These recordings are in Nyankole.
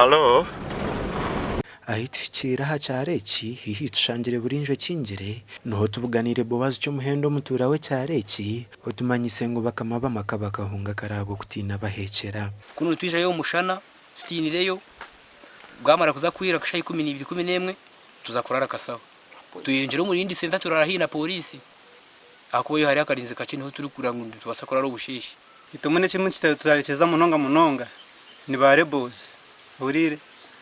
Halo. Ahi tuhikiire aha kyaro eki, haihi tushangire buri nju ekingire, niho tubuganiire Boaz Kyomuhendo omutuura w'ekyaro eki, otumanyise ngu bakama b'amaka bakahunga kare ahabw'okutiina abaheekyera. Kunu nitwijayo omu mushana tutiinireyo, bwamara kuza kwira nka shaaha ikumineibiri, ikuminemwe, tuza kurara Kasaho. Tweyongyera omu rindi senta turara haihi na pooriisi ahakuba yo hariyo akarinzi kakye niho turikureba ngu nitubaasa kurara obusheeshe. Itwe mbwenu ekirimu nikiturekyeza munonga munonga ni ba rebels ohuriire?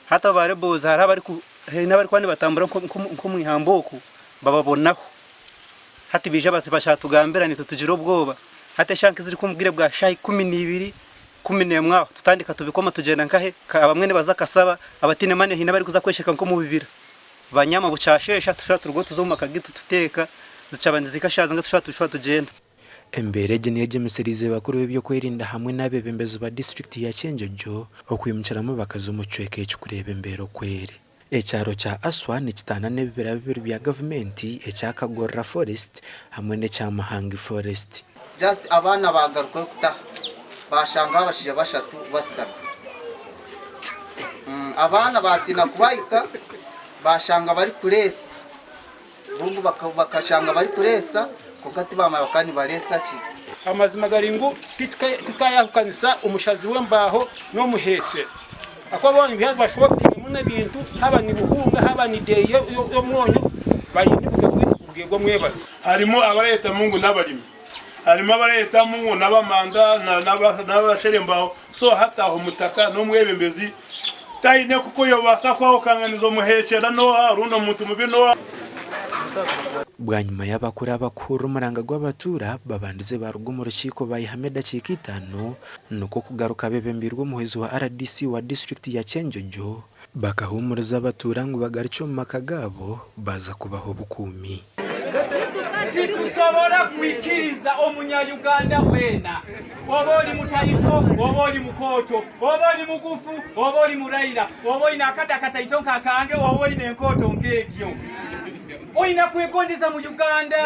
Hati abo ba rebels hariho abariku haine abarikuba nibatambura nk'omu ihamba oku bababonaho hati baija bakyatugambira naitwe tugira obwoba. Hati eshaaha nk'eziri nk'omu bwire bwa shaaha ikumineibiri, kuminemwe aho tutandika tubikoma tugyenda nkahe abamwe nibaza Kasaba abataine maani haine abarikuza kwesheka nk'omu bibira. Banyama bukyasheesha tushuba turugaho tuza omu maka gaitu tuteeka, zikyaba nizihika shaaha zingahi tushuba tushuba tugyenda. Embeera egi niyo egyemesereize bakuru b'eby'okwerinda hamwe n'abeebembezi ba disiturikiti ya Kyenjojo okwimukiramu bakaza omu kicweka eki kureeba embeera oku eri. Ekyaro kya Aswa nikitaana n'ebibira bibiri bya gavumenti ekya Kagorora Forest hamwe n'ekya Muhangi Forest. Just abaana baagarukayo kutaha baashangaho abashaija bashatu basitami. Abaana baatiina kubahika baashanga barikureesa. Bo bakashanga barikureesa kwonka tibamanya bakaba nibareesa ki. Amazima gari ngu titukayahukanisa omushazi w'embaaho n'omuheesere. Ahakuba boona nibiija nibashopinga muno ebintu, haaba ni buhunga, haaba ni deeyi y'omwonyo, baine obugeyo bw'omwebazo. Harimu abarayetamu ngu n'abarimi, harimu abarayetamu ngu n'abamanda n'abashera embaaho, so hati aho omutaka n'omwebembezi taine kuku yobaasa kwahukanganiza omuheekyera n'oha rundi omuntu mubi n'oha. Bwanyima y'abakuru aba kuhurira omuranga gw'abatuura, babandize baaruga omu rukiiko baayihamu edakiika itaano nikwo kugaruka beebembeirwe omuhwezi wa rdc wa disiturikiti ya Kyenjojo bakahuumuriza abatuura ngu bagarukye omu maka gaabo baaza kubaha obukuumi. Titusobora kwikiriza omunya-Uganda weena, oba oli mutaito, oba oli mukooto, oba oli mugufu, oba oli muraira, oba oine akada akataito nk'akange, oba oine enkooto nk'egyo, oine kwegondeza mu Uganda.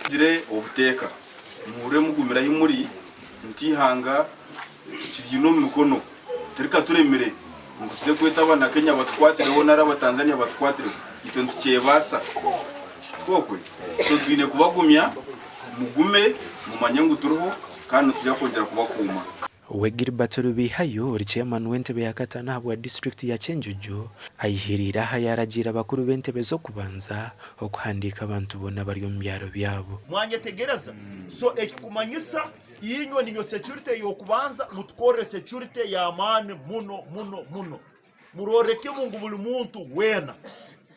Mugire obuteeka, muhurire mugumire ahi muri, nti eihanga tukiriine omu mikono, tirikaturemire ngu tuze kweta Abanakenya batukwatireho nari Abatanzania batukwatireho, itwe nitukyebaasa. Tikwo? So twine kubagumya, mugume mumanye ngu turiho kandi nitwija kwongyera kubakuuma. We Gilbert Rubeihayo ori chairman w'entebe ya kataano ahabwa disiturikiti ya Kyenjojo ayihiriire aha yaaragiira bakuru b'entebe z'okubanza okuhandiika abantu boona abari omu byaro byabo. Mwanyetegereza? So ekikumanyisa inywe ninywe security ey'okubanza mutukorre security y'amaani muno muno muno. Murorre kimu ngu buli muntu weena,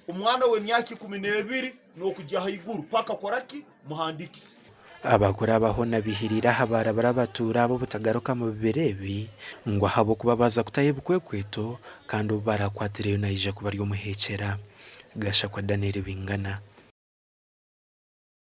omwana w'emyaka ikumineebiri n'okugya haiguru paka kora ki? Muhandikise. Abakuru aba hoona baihiriire aha baarabura abatuura aba obutagaruka mu bibira ebi ngu ahabw'okuba baaza kutayo ebikwekweto kandi obu baraakwatireyo naija kuba ari omuheekyera. Gashakwa Daniel Bingana.